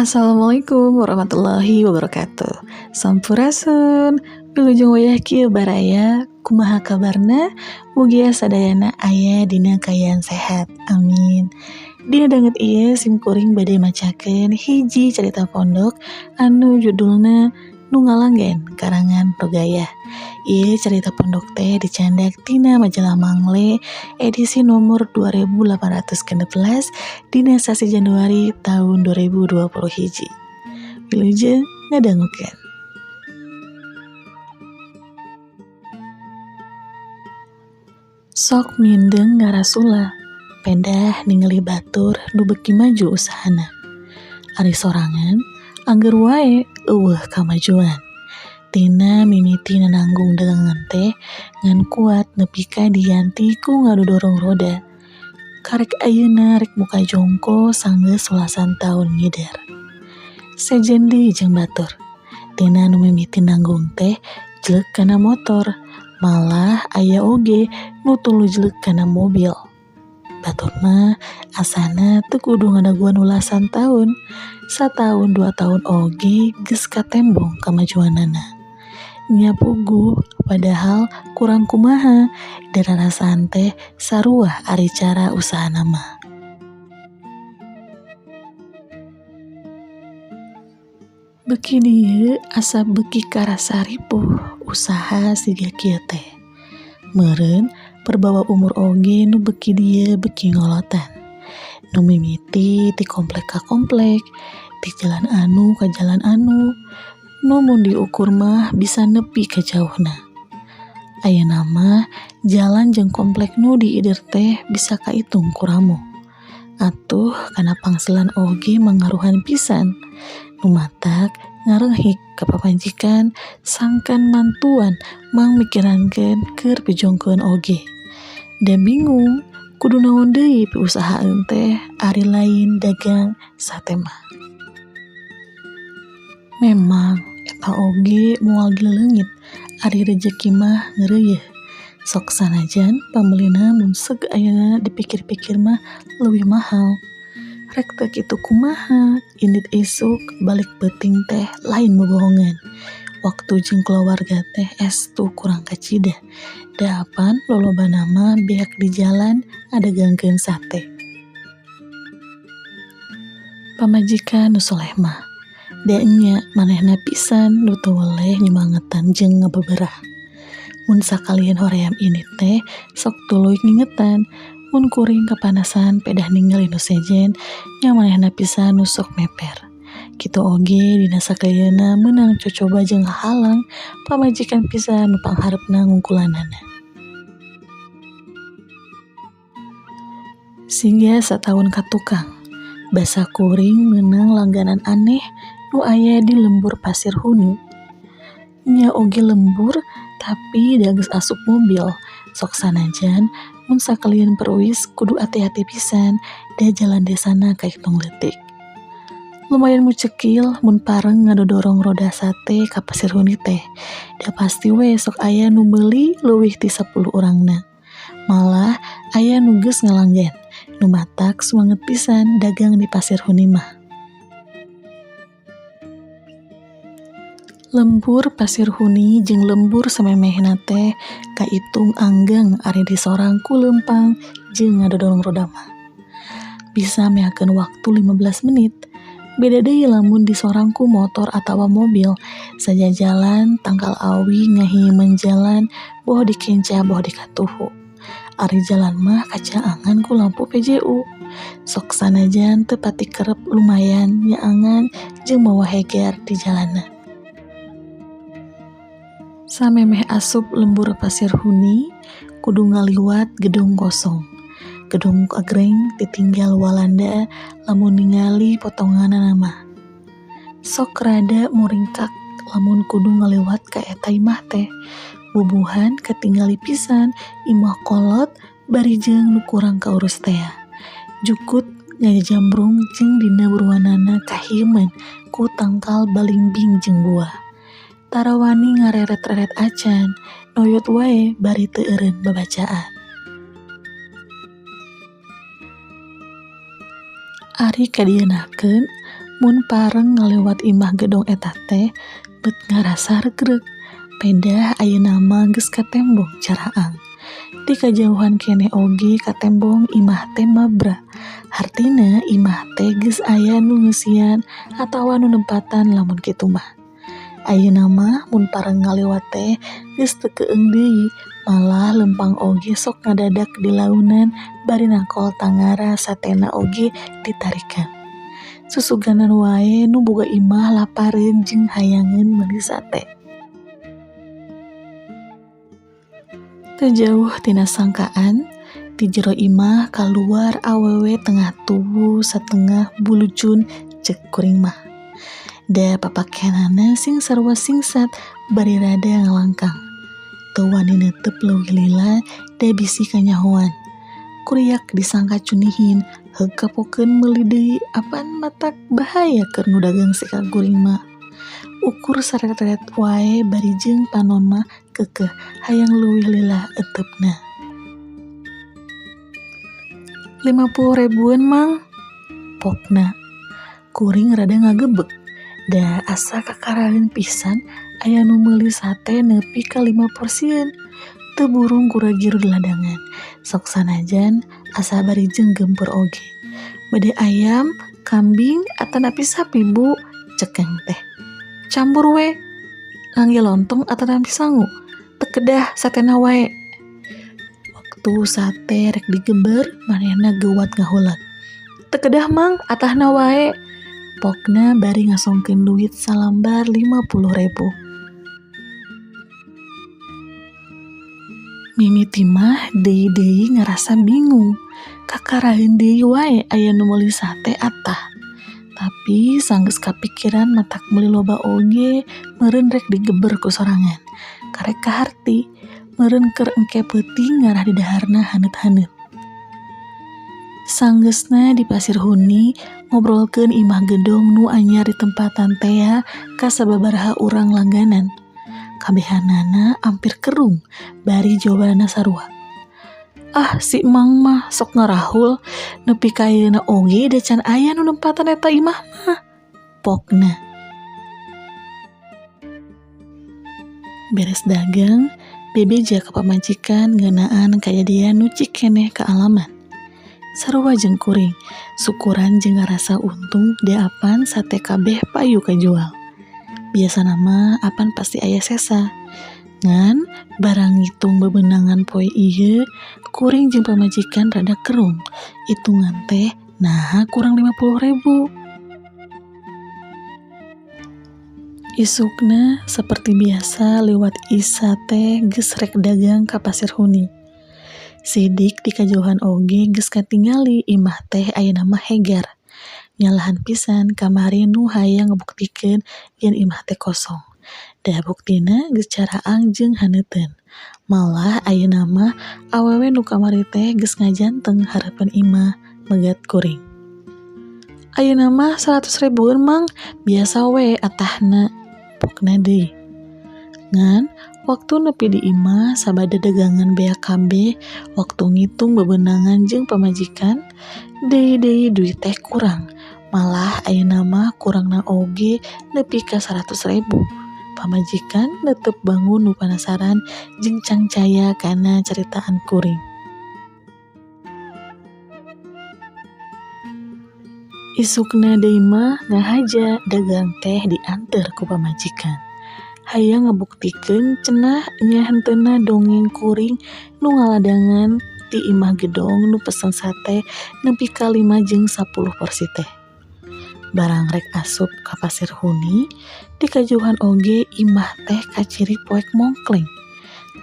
Assalamualaikum warahmatullahi wabarakatuh. Sampurasun. Wilujeng wayah kieu baraya, kumaha kabarna? Mugia sadayana aya dina kaayaan sehat. Amin. Dina danget ieu simkuring bade macakeun hiji carita pondok anu judulna Nu Ngalanggen karangan Rogayah. Ieu carita pondok teh dicandak tina majalah Mangle edisi nomor 2816 dina sasi Januari tahun 2021. Wilujeng ngadangukeun. Sok mindeng ngarasula, pendah ningali batur nu beuki maju usahana. Ari sorangan, angger wae euweuh kamajuan. Tina mimiti nanggung dagangan teh ngan kuat nepi ka diganti ku ngadodorong roda. Karek ayeuna rek muka jongko sanggeus welasan taun ngider. Sejen deui jeung batur. Tina nu mimiti nanggung teh jleuk kana motor, malah aya oge nu tuluy jleuk kana mobil. Batur mah asana teu kudu ngadaguan welasan taun, sataun 2 taun oge geus katembong kamajuanana. Nya puguh padahal kurang kumaha dararasaan teh sarua ari cara usahana mah. Beuki dieu asa beuki karasa ripuh usaha siga kieu teh. Meureun perbawa umur oge nu beuki dieu beuki ngolotan. Nu mimiti ti komplek ka komplek, ti jalan anu ka jalan anu, nu mun diukur mah bisa nepi ka jauhna. Ayeuna mah jalan jeung komplek nu diider teh bisa kaitung ku ramu. Atuh kana pangselan oge mangaruhan pisan. Nu matak ngarenghik ka pamajikan sangkan mantuan mang mikirankeun keur pijongkeun oge. Da bingung kudu naon deui piusahaan teh ari lain dagang sate mah. Memang eta oge moal dileungit ari rejeki mah ngeureuyeeh. Sok sanajan pambelina mun seg ayeuna dipikir-pikir mah leuwih mahal. Rek teu kitu kumaha indit isuk balik peuting teh lain bobohongan. Waktu jeung kulawarga teh estu kurang kacida. Daapan lolobana mah beak di jalan ngadagangkeun sate. Pamajikan nu soleh mah da nya manehna pisan nu teu weleh nyemangetan jeung ngabeberah. Mun sakalian hoream ini teh sok tuluy ngingetan. Mun kuring kapanasan pedah ningali nu sejen nya manehna pisan nu sok meper. Kitu oge dina sakalieuna meunang cocoba jeung halang pamajikan pisan nu pangharepna ngungkulanana. Siga sataun ka tukang, basa kuring meunang langganan aneh nu aya di lembur Pasir Huni. Nya oge lembur tapi da geus asup mobil. Sok sanajan mun sakalian peruis kudu ati-hati pisan da jalan desana kaiktung leutik. Lumayan mucekil mun pareng ngadodorong roda sate ka Pasir Huni teh. Da pasti we sok aya nu meuli leuwih ti 10 urangna. Malah aya nu geus ngalanggan, nu matak sumanget pisan dagang di Pasir Huni mah. Lembur Pasir Huni jeung lembur samemehna teh kaitung anggang ari disorang ku leumpang jeung ngadodorong roda mah. Bisa meakeun waktu 15 menit. Beda deui lamun disorang ku motor atawa mobil, sajajalan tangkal awi ngahieumeun jalan boh dikenca boh dikatuhu. Ari jalan mah kacaangan ku lampu PJU. Sok sanajan teu pati kerep lumayan nyaangan jeung mawa heger di jalanna. Samemeh asup lembur Pasir Huni, kudu ngaliwat gedung kosong. Gedung agreng ditinggal Walanda lamun ningali potonganana mah. Sok rada muringkak lamun kudu ngaliwat ka eta imah teh. Bubuhan katingali pisan imah kolot bari jeung nu kurang kaurus tea. Jukut ngajambrung jeung dina buruanana kahieumeun ku tangkal balingbing jeung buah. Tarawani ngareret-reret acan, noyot wae bari teu eureun babacaan. Ari kadienakeun Mun pareng ngalewat imah gedong eta teh bet ngarasa regreg. Pedah ayeuna mah geus katembong caraang. Di kajauhan keneh oge katembong imah teh mabra. Hartina imah teh geus aya nu ngeusian atawa nu nempatan lamun kitu mah. Ayeuna mah mun pareng ngaliwat teh geus teu keung deui, malah lempang oge sok ngadadak di launan bari nangkol tangara satena oge ditarikan. Susuganan wae nu boga imah lapareun jeung hayangeun meuli sate. Teu jauh tina sangkaan, ti jero imah kaluar awewe tengah tubuh satengah bulucun cek kuring mah. Da papakeanana sing sarua singsat bari rada ngalangkang. Teu wani neuteup leuwih lila da bisi kanyahoan. Kuriak disangka cunihin, heug kapokeun meuli deui apan matak bahaya keur nu dagang si kaguring mah. Ukur sareret wae bari jeung panon mah keukeuh hayang leuwih lila euteupna. 50 ribuan mang, pokna. Kuring rada ngagebeg. Da asa kakaraeun pisan aya nu meuli sate nepi ka 5 porsieun. Teu burung gura-giru di ladangan. Sok sanajan asa bari jeung gempur oge. Bade ayam, kambing, atanapi sapi bu, cekeng teh. Campur we, ngangge lontong atanapi sangu. Teu kedah satena wae. Waktu sate rek digeber, manehna geuwat ngahulat. Teu kedah mang, atahna wae. Pokna bari ngasongkeun duit salambar 50.000. Mimiti mah deui-deui ngarasa bingung. Kakaraeun deui wae aya nu meuli sate atah. Tapi sanggeus kapikiran matak meuli loba oge meureun rek digeber ku sorangan. Karek kaharti, meureun keur engke peuting ngarah di daharna haneut-haneut. Sanggeusna di Pasir Huni ngobrolkeun imah gedong nu anyar di tempatan tea ka sababaraha urang langganan. Kabehanana ampir kerung bari jawabanana sarua. Ah si Mang mah sok ngarahul nepi ka ayeuna oge da can aya nu nempatan eta imah mah. Pokna. Beres dagang, bebeja ka pamajikan ngeunaan kajadian nu cik keneh kaalaman. Sarua jeung kuring, syukuran jeung ngarasa untung da apan sate kabeh payu kajual. Biasana mah apan pasti aya sesa. Ngan barang ngitung bebenangan poe ieu, kuring jeung pamajikan rada kerung. Hitungan teh naha kurang 50.000. Isukna seperti biasa lewat Isa teh geus rek dagang ka Pasir Huni. Sidik di kajauhan oge geus katingali imah teh ayeuna mah hegar. Nyalahan pisan kamari nu hayang ngabuktikeun yen imah teh kosong. Da buktina geus caraang jeung haneuteun. Malah ayeuna mah awewe nu kamari teh geus ngajanteng hareupeun imah megat kuring. Ayeuna mah 100 ribuan mang, biasa we atahna pokna deui. Ngan waktu nepi di imah sabada dagangan beak kabeh, waktu ngitung bebenangan jeung pamajikan, deui-deui duit teh kurang. Malah ayeuna mah kurangna oge nepi ka 100.000. Pamajikan netep bangun nu panasaran jeung cangcaya kana ceritaan kuring. Isukna deui mah ngahaja dagang teh dianteur ku pamajikan. Hayang ngabuktikeun cenah nya henteuna dongeng kuring nu ngaladangan ti imah gedong nu pesen sate nepi ka 5 jeung 10 porsi teh. Barang rek asup ka Pasir Huni, di kajauhan oge imah teh kaciri poek mongkleng.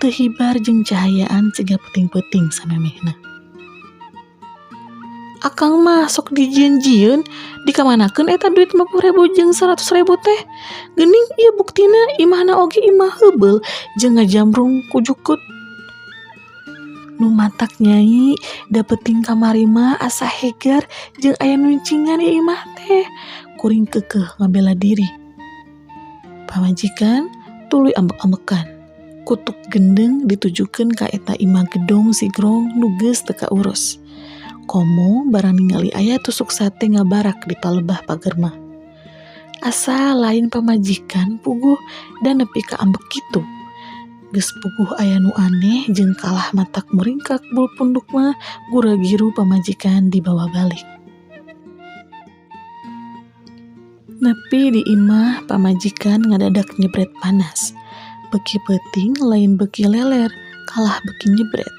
Teu hibar jeung cahayaan siga peuting-peuting samemehna. Akang mah sok dijieun-jieun, dikamanakeun eta duit 50.000 jeung 100.000 teh. Geuning ieu buktina imahna oge imah heubeul jeung ngajamrung ku jukut. Nu matak nyai da peuting kamari mah asa hegar jeung aya nu ncingan ieu imah teh. Kuring keukeuh ngabela diri. Pamajikan tuluy ambek-ambekan. Kutuk gendeng ditujukeun ka eta imah gedong sigrong nu geus teu kaurus. Komo barang ningali aya tusuk sate ngabarak di palebah pager mah. Asa lain pamajikan puguh dan nepi ka ambek kitu. Geus puguh aya nu aneh jeung kalah matak muringkak bulu punduk mah gura-giru pamajikan dibawa balik. Nepi di imah pamajikan ngadadak nyebret panas. Beki peuting lain beki leler, kalah beki nyebret.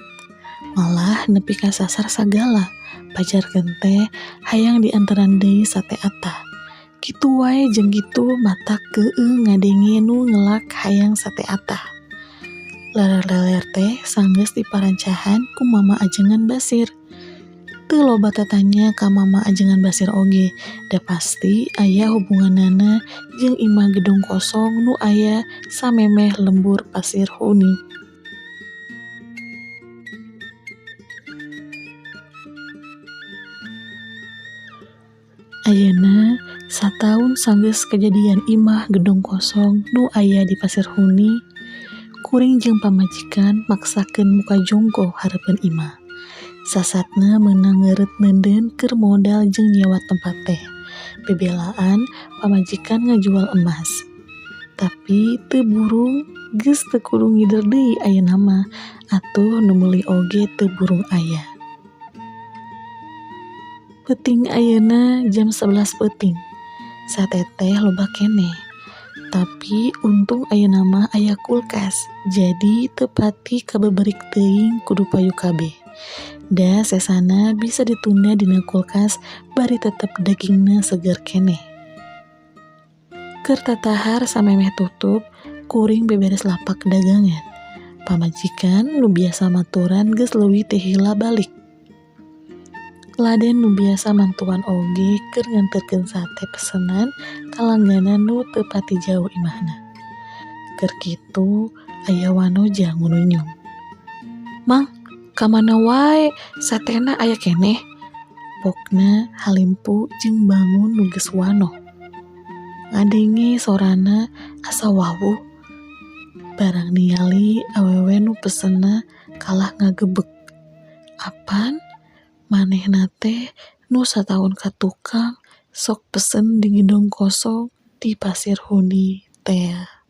Malah nepi ka sasar sagala, pajarkeun teh hayang dianteran deui sate atah. Kitu wae jeung kitu matak keueung ngadenge nu ngelak hayang sate atah. Leler-leler teh sanggeus diparancahan ku Mama Ajengan Basir. Teu loba tatanya ka Mama Ajengan Basir oge, da pasti aya hubunganana jeung imah gedong kosong nu aya samemeh lembur Pasir Huni. Ayeuna sataun sanggeus kejadian imah gedong kosong nu aya di Pasir Huni, kuring jeung pamajikan maksakeun muka jongko hareupeun imah. Sasatna meunang ngeureut neundeun keur modal jeung nyewa tempat teh. Bebelaan pamajikan ngajual emas. Tapi teu burung geus teu kudu ngider deui ayeuna mah, atuh nu meuli oge teu burung aya. Peuting ayeuna jam 11 peuting. Sate teh loba keneh. Tapi untung ayeuna mah aya kulkas, jadi teu pati kabeberik teuing kudu payu kabeh. Da sesana bisa ditunda dina kulkas bari tetep dagingna seger keneh. Keur tatahar samemeh tutup, kuring beberes lapak dagangan. Pamajikan nu biasa maturan geus leuwih ti heula balik. Laden nu biasa mantuan oge keur nganterkeun sate pesenan ka langganan nu teu pati jauh imahna. Keur kitu aya wanoja ngununyung. Mang, ka mana wae satena aya keneh? Pokna halimpu jeung bangun nu geus wanoh. Ngadenge sorana asa wawuh. Barang ningali awewe nu pesenna kalah ngagebeg. Apan manehna teh nu sataun ka tukang sok pesen di gedong kosong di Pasir Huni tea.